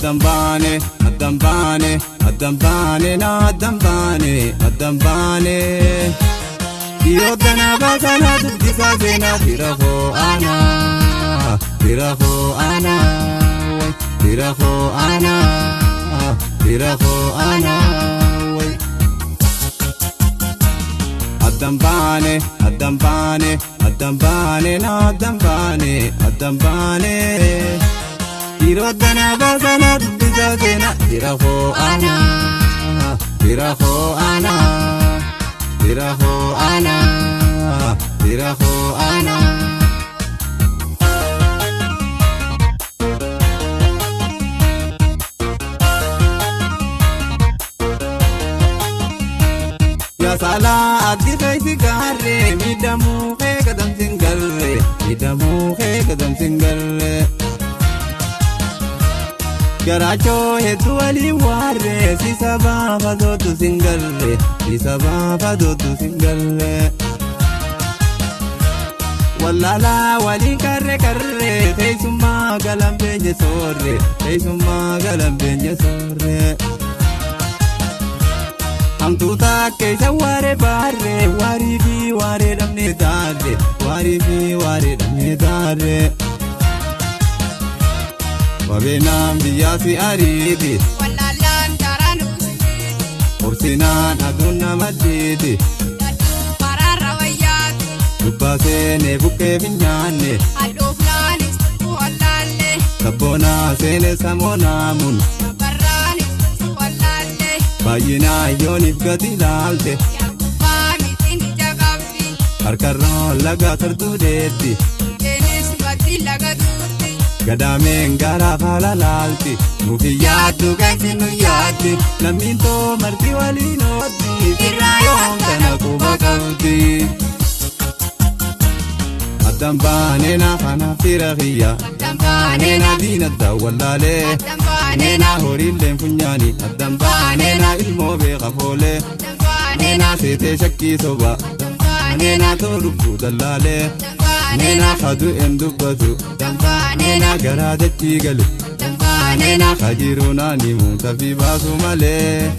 Addan baane, addan baane, addan baane na addan baane, addan baane. Dhiirota na baasanaa dubbisaa seenaa fira koo aanaa, fira koo aanaa, fira koo aanaa, fira koo aanaa. Addan baane, addan baane, addan baane na addan baane, addan baane. Dhiirota na baasanaa dubbisaa seenaa fira koo aanaa, fira koo aanaa, fira koo aanaa, fira koo aanaa. Yaasalaa addi keessa gaarree miidhamuu kee gadamsiin garree miidhamuu kee gadamsiin garree. Garaachoo hedduu waliin waarree si sababa dootu sin garree si sababa dootu sin garree. Wallaalaa waliin karree karree keessummaa galan beenye soorree keessummaa galan beenye soorree. Hamtuuta keessa waaree baarree waarii fi waaree dhabnee taarree waarii fi waaree dhabnee taarree. Wabeenaan biyyaa si ariiti. Wallaalaan daaraan usiiti. Obsinaan aduun nama dhiiti. Karaarra wayyaati. Gubbaa seenee buqqee finyaanne. Hadhoofnaanis tuffuu wallaalle. Sabboonaa seenee samoonaamuun. Barraanis tuffuu wallaalle. Baay'inaa yooniif gadi ilaalte. Yaa mitiin ija qabdi. Harkarroo laga tartuu deetti. Isheenis matti laga tuutti. Gadaameen garaa faala laalti. Nuufi yaaddu keessi nu yaaddi. Lammiin too marti waliin ooddi. Irraa yoom kana quba qabdi. Addan baanee na kana fira kiyya. Addan baanee na diinadda wallaalee. Addan baanee na horiileen funyaani. Addan baanee na ilmoo beeka foolee. Addan baanee na seetee shakkii soba. Addan baanee na too lubbuu dallaalee. Addan baanee na hadu en dubbatu. Addan baanee na garaa dachii gale. Addan baanee na hajiruu naani muuta fi baasu malee.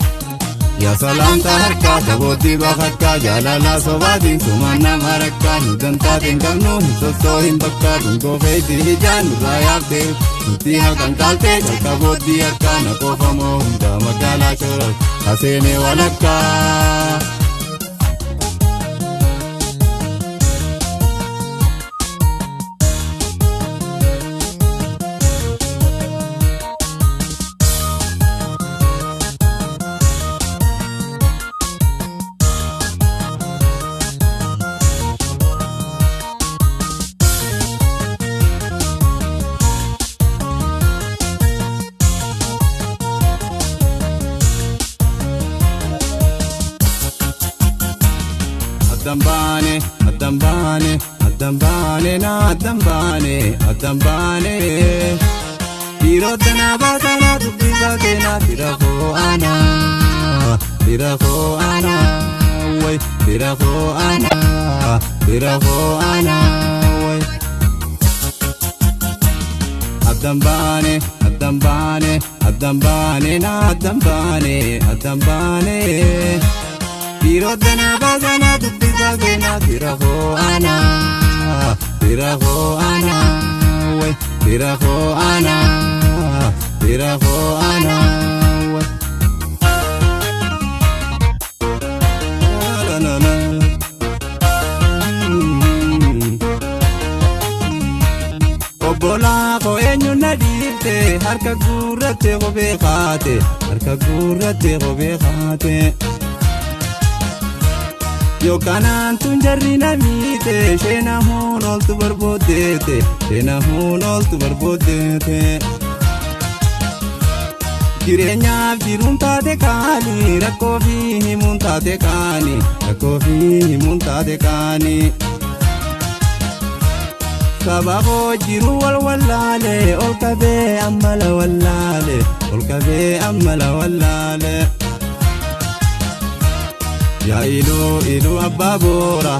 Yaa salaamta harkaa sabootti bakakkaa jaalala sobaatiin sumaan nama rakkaa nu dantaatiin qabnu hin sossoo hin bakkaa dhungoo feeti ijaan nurraa yaaftee nuti haqan kaaltee jalqabootti akka na qofamoo hundaa magaalaa shoora haseenee walakkaa. Addan baane, addan baane, addan baane na addan baane, addan baane. Dhiirota na baasanaa dubbisaa seenaa fira koo aanaa, fira koo aanaa, way fira koo aanaa, fira koo aanaa, way. Addan baane, addan baane, addan baane na addan baane, addan baane. Dhiirota na baasanaa dubbisaa seenaa fira koo aanaa, fira koo aanaa, way fira koo aanaa, fira koo aanaa, way. La la la. Obbolaa koo eenyu na dhiifte harka guurrattee kophee kaate harka guurrattee kophee kaate. Yookaan tun jarri na miite sheena huun ooltu barbooddeete sheena huun ooltu barbooddeete. Jireenyaaf jiruun taate kaani rakkoo fi himuun taate kaani rakkoo fi himuun taate kaani. Sababoo jiru wal wallaale ol qabee amma la wallaale ol qabee amma la wallaale. Yaa iluu iluu abbaa boora.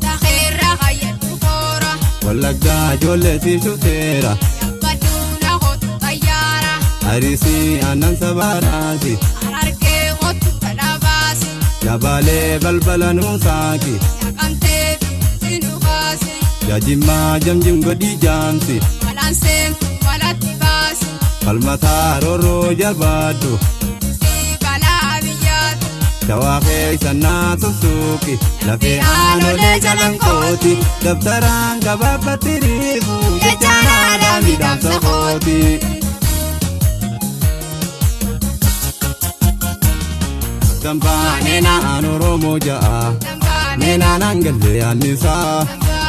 Taheerra hayyadhu koora. Wallaggaa ijoollee siif shufteera. Yaabbaduu na hootu xayyaara. Arisii aannan sabaadhaati. Harargee kottu kadhaa baasi. Jabaalee balbala nuusaaki. Naqamtee fi nu baasi. Jajimmaa jamjim godhii jaamsi. Balaanseen walatti baasi. Falmataa roorroo jabaadhu. Si balaa biyyaatu. Shawaa keessa naa sussuuqi. Lafee aanolee jalan kooti. Dabtaraan gabaabatti riifu. Jechaan aadaa miidhamsa kooti. Dambaanee aan Oromoo ja'a. Dambaanee Neenaa naan gallee annisaa.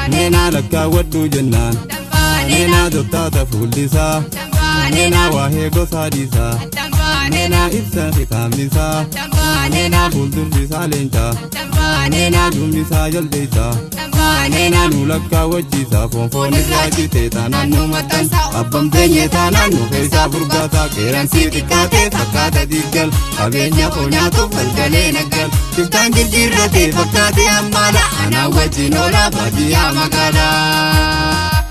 Neenaa lakkaawwadhu jennaan. Dambaanee Neenaa dobtaata fuullisaa. Dambaanee Neenaa waa'ee gosaa dhiisaa. Dambaanee Neenaa ibsa kitaabnisaa. Dambaanee Neenaa fuuldurrisaa leencaa. Dambaanee Neenaa duubnisaa jaldeessaa. Dambaanee Neenaa nu lakkaawwachiisaa. Foon foon irraa citee taanaan nu maxxansa. Abbaan beenyee taanaan nu keessaa furgaataa. Qeeransii xiqqaatee fakkaata diiggal. Qabeenya koo nyaatuuf galgalee naggal. Shiftaan jijjiirratee fakkaatee ammaadha. Anaa wajjin oolaa baadiyyaa magaalaa.